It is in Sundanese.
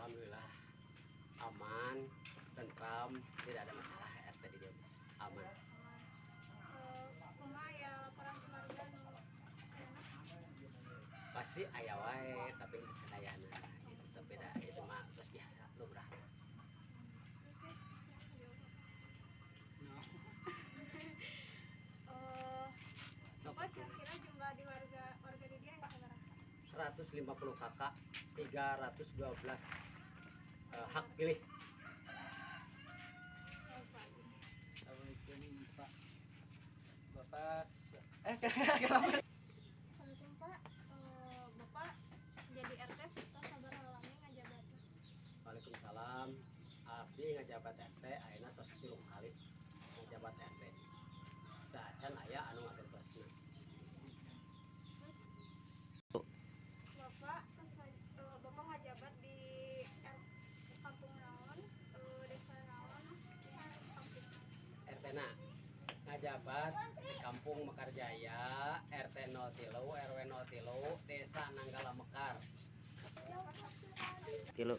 Alhamdulillah aman, tentram, tidak ada masalah RT di dieu. Aman. Aman. Kumaha ya laporan keluarga nu enak? Pasti aya wae, tapi henteu sadayana gitu. Tapi da itu mah terus biasa, lumrah. Terus ya, silakan jawab. No. Bapak kira-kira jumlah di warga warga di dieu yang sabaraha? 150 KK, 312 hak pilih. Oh, Pak. Assalamualaikum, Pak. Bapak kenapa? Assalamualaikum, Pak. Bapak jadi RT tos sabaraha lami ngajabat? Waalaikumsalam. Abdi ngajabat RT ayeuna tos 3 kali ngajabat RT. Da acan aya anu ngagentosna. Bapak tos Bapak ngajabat di kampung naon, desa naon, di kampung? RT na ngajabat di Kampung Mekarjaya, RT 03, RW 03, Desa Nanggala Mekar. Tilu.